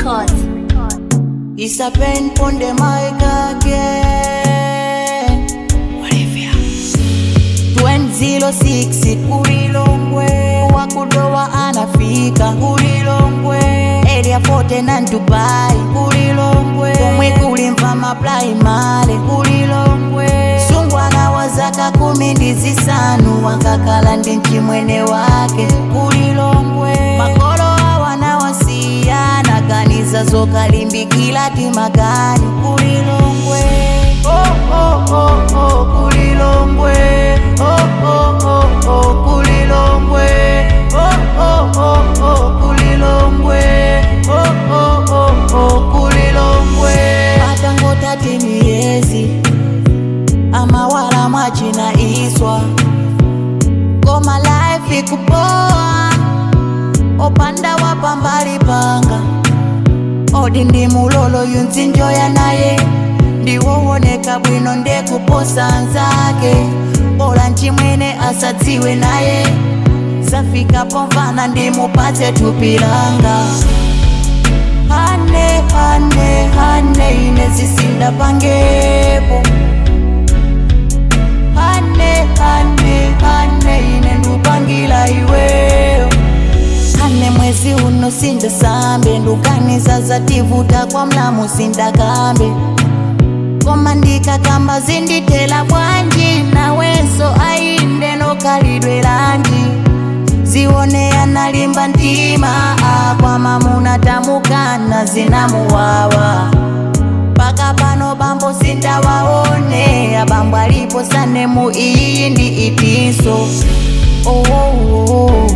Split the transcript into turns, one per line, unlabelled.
Records.
It's a pen pon the mic again. Olivia. 2006 kulilongwe wakudowa anafika kulilongwe area 49 Dubai kulilongwe komwe kulimva maprimary kulilongwe sungwana wa zaka 15 wakakala ndi mchimwene wake kulilongwe makolo awana wasiyana ganiza zokalimbikila timagani kulilongwe oh, oh, oh, oh, kulilongwe oh, oh, oh, oh, kulilongwe oh, oh, oh, oh, kulilongwe oh, oh, oh, oh, kulilongwe atangotati miyezi amawala mwachina iswa koma life ikupoa opanda wapambali panga odi ndi mulolo yunzinjoya naye ndiwowoneka bwino ndekuposa nzake bola nchimwene asadziwe naye zafika pomvana ndimupatse thupi langa ane ane ane ine zisindapangepo ane ane ane ine ndupangila iweyo ane mwezi uno sindasambe ndukaniza zativuta kwa mlamu sindakambe koma ndikakamba zinditela bwanji nawenso ainde nokhalidwe lanji zione analimba mtima akwa mamuna tamukana zinamuwawa paka pano bambo sindawaone abambo alipo sanemu iyi ndi itinso oh, oh, oh.